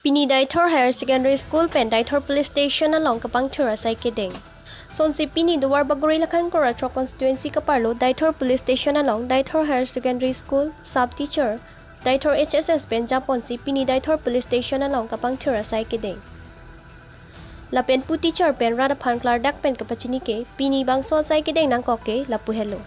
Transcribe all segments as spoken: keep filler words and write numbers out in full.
Pini Deithor Higher Secondary School pen Deithor Police Station along kapangthir asai kedeng. Sonsi pini Duarbagori Lakhankor Athro Constituency kaparlo Deithor Police Station along Deithor Higher Secondary School sub teacher Deithor H S S pen japonsi pini Deithor Police Station along kapangthir asai kedeng. Lapen pu teacher pen rat aphan klardak pen kapachini ke pini bangso asai kedeng nangkok ke lapu helo.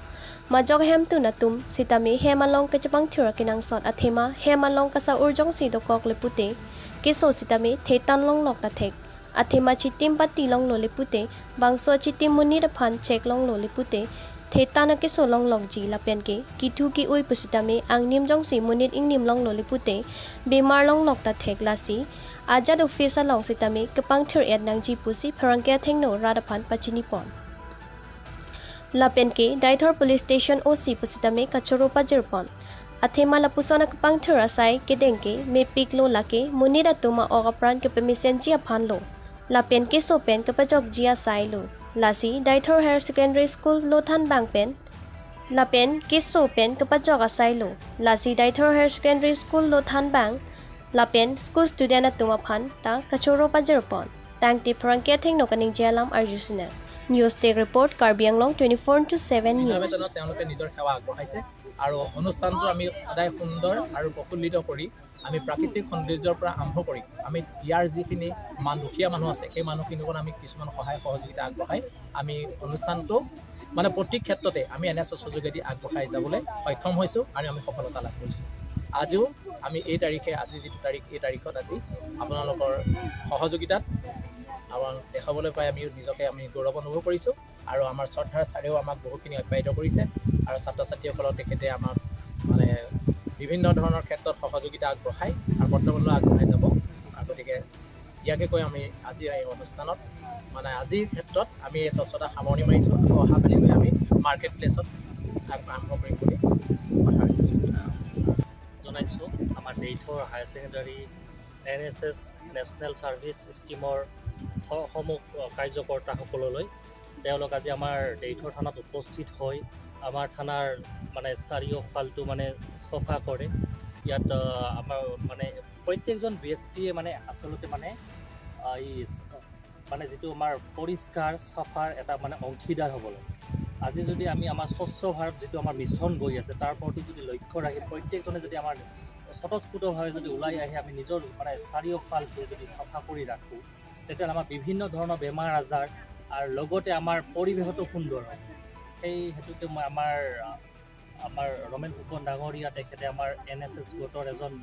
Majok hemtun atum sitame hem along kachepangthir akenangsot athema hem along kasa-ur jongsi dokok le pute keso sitame thetan longlok ta thek. Athema chitim pati longlo le pute bangso chitim monit aphan chek longlo le pute thetan akeso longlokji lapen ke kithu ki-ui pusitame angnim jongsi monit ingnim longlo le pute bemar longlok ta thek lasi ajat office along sitame kapangthir et nangji pusi pherangke athengno rat aphan pachinipon. Lapen ke Deithor Police Station O C pusitame kachoro pajirpon. Athema lapuson akapangthir asai kedeng ke mepiklo lake monit atum a-ok apran kepemesenji aphan lo. Lapen keso pen kapajokji asai lo. Lasi Deithor Higher Secondary School lo thanbang pen. Lapen keso pen kapajok asai lo. Lasi Deithor Higher Secondary School lo thanbang. Lapen school student atum aphan ta kachoro pajirpon. Tangte pherangke athengno kaningje alam arjusinang. News Desk Report, Karbi Anglong twenty-four into seven বিনা News. বেতনত তেওঁলোকে নিজৰ সেৱা আগবঢ়াইছে আৰু অনুষ্ঠানটো আমি সদায় সুন্দৰ আৰু প্ৰফুল্লিত কৰি আমি প্ৰাকৃতিক সৌন্দৰ্যৰ পৰা আৰম্ভ কৰি আমি ইয়াৰ যিখিনি মান দুখীয়া মানুহ আছে সেই মানুহখিনিকো আমি কিছুমান সহায় সহযোগিতা আগবঢ়াই আমি অনুষ্ঠানটো মানে প্ৰতি ক্ষেত্ৰতে আমি এন এছ এছৰ যোগেদি আগবঢ়াই যাবলৈ সক্ষম হৈছোঁ আৰু আমি সফলতা লাভ কৰিছোঁ। আজিও আমি এই তাৰিখে আজি যিটো তাৰিখ এই তাৰিখত আজি আপোনালোকৰ সহযোগিতাত আমাক দেখাবলৈ পাই আমি নিজকে আমি গৌৰৱ অনুভৱ কৰিছোঁ আৰু আমাৰ শ্ৰদ্ধাৰ ছাৰেও আমাক বহুখিনি আপ্যায়িত কৰিছে আৰু ছাত্ৰ ছাত্ৰীসকলক তেখেতে আমাক মানে বিভিন্ন ধৰণৰ ক্ষেত্ৰত সহযোগিতা আগবঢ়ায় আৰু বৰ্তমানলৈ আগবঢ়াই যাব। আৰু গতিকে ইয়াকে কৈ আমি আজি এই অনুষ্ঠানত মানে আজিৰ ক্ষেত্ৰত আমি এই স্বচ্ছতা সামৰণি মাৰিছোঁ। আকৌ অহাকালিলৈ আমি মাৰ্কেট প্লেচত আৰম্ভ কৰিম বুলি কথা ৰাখিছোঁ। জনাইছোঁ আমাৰ দেইথৰ হায়াৰ ছেকেণ্ডাৰী এন এছ এছ নেশ্যনেল ছাৰ্ভিচ স্কিমৰ স- সমূহ কাৰ্যকৰ্তাসকললৈ। তেওঁলোক আজি আমাৰ দেইথৰ থানাত উপস্থিত হৈ আমাৰ থানাৰ মানে চাৰিওফালটো মানে চফা কৰে। ইয়াত আহ, আমাৰ মানে প্ৰত্যেকজন ব্যক্তিয়ে মানে আচলতে মানে আহ, এই চ- মানে যিটো আমাৰ পৰিষ্কাৰ চাফাৰ এটা মানে অংশীদাৰ হ'ব লাগে। আজি যদি আমি আমাৰ স্বচ্ছ ভাৰত যিটো আমাৰ মিছন গৈ আছে তাৰ প্ৰতি যদি লক্ষ্য ৰাখি প্ৰত্যেকজনে যদি আমাৰ স্বতঃস্ফূৰ্তভাৱে যদি ওলাই আহি আমি নিজৰ মানে চাৰিওফালটো যদি চাফা কৰি ৰাখোঁ তেতিয়াহ'লে আমাৰ বিভিন্ন ধৰণৰ বেমাৰ আজাৰ আৰু লগতে আমাৰ পৰিৱেশতো সুন্দৰ হ'ব। সেই হেতুকে মই আমাৰ আহ, আমাৰ ৰমেন ফুকন ডাঙৰীয়া তেখেতে আমাৰ এন এছ এছ গোটৰ এজন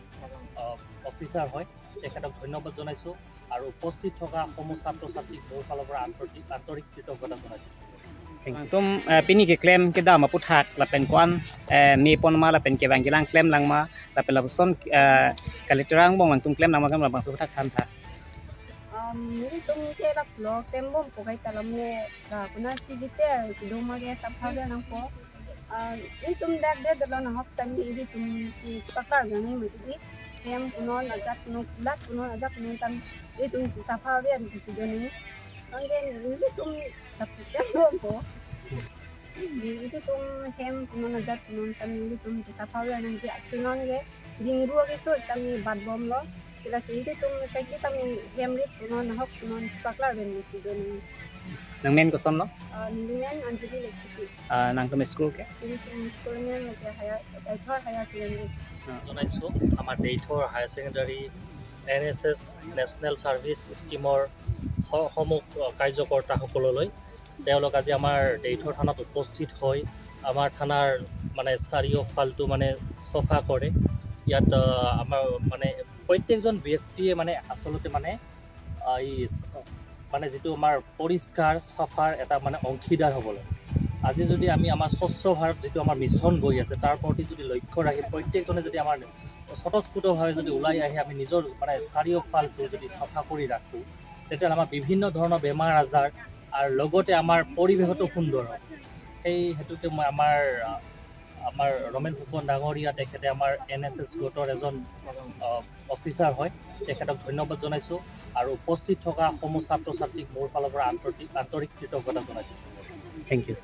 আহ, অফিচাৰ হয়, তেখেতক ধন্যবাদ জনাইছোঁ আৰু উপস্থিত থকা সমূহ ছাত্ৰ ছাত্ৰীক মোৰ ফালৰ পৰা আন্তৰিক আন্তৰিক কৃতজ্ঞতা জনাইছোঁ। Nangtum eh, pini keklem kedam aputhak lapen ko-an eh, mepon ma lapen kevang kelang klem lang ma lapen lapuson eh, kalitrang bong nangtum klem lang ma klem labangso aputhak than tha. Um, nelitum ke lapulo klembom ko kaita lam ne la kuna si gite doma ke sapha nangpo. Ah, nelitum dak de dolo nahok tami nelitum si chepaklar nang ni mati hem punon ajat punon kulat punon ajat punon tam nelitum si sapha ve an si doni. Angke nelitum dap klembom ko. Nelitum hem punon ajat punon tam nelitum si sapha ve nangji atunon ke dingru ke so tami bat bomlo. Kila si nelitum kaike tami hem rit punon nahok punon chepaklar ven si doni. Nangmen kosonlo? Ah, nelimen Anjali Lekhipi. Ah, nangtum school ke? Nelitum school men lake higher, Deithor Higher Secondary. জনাইছোঁ আমাৰ দেইথৰ higher secondary N S এছ national service স্কিমৰ স- সমূহ কাৰ্যকৰ্তাসকললৈ। তেওঁলোক আজি আমাৰ দেইথৰ থানাত উপস্থিত হৈ আমাৰ থানাৰ মানে চাৰিওফালটো মানে চফা কৰে। ইয়াত আহ, আমাৰ মানে প্ৰত্যেকজন ব্যক্তিয়ে মানে আচলতে মানে আহ, এই চ- মানে যিটো আমাৰ পৰিষ্কাৰ চাফাৰ এটা মানে অংশীদাৰ হ'ব লাগে। আজি যদি আমি আমাৰ স্বচ্ছ ভাৰত যিটো আমাৰ মিছন গৈ আছে তাৰ প্ৰতি যদি লক্ষ্য ৰাখি প্ৰত্যেকজনে যদি আমাৰ স্বতঃস্ফূৰ্তভাৱে যদি ওলাই আহি আমি নিজৰ মানে চাৰিওফালটো যদি চাফা কৰি ৰাখোঁ তেতিয়াহ'লে আমাৰ বিভিন্ন ধৰণৰ বেমাৰ আজাৰ আৰু লগতে আমাৰ পৰিৱেশতো সুন্দৰ হ'ব। সেই হেতুকে মই আমাৰ আহ, আমাৰ ৰমেন ফুকন ডাঙৰীয়া তেখেতে আমাৰ এন এছ এছ গোটৰ এজন আহ, অফিচাৰ হয়, তেখেতক ধন্যবাদ জনাইছোঁ আৰু উপস্থিত থকা সমূহ ছাত্ৰ ছাত্ৰীক মোৰ ফালৰ পৰা আন্তৰিক আন্তৰিক কৃতজ্ঞতা জনাইছোঁ। Thank you.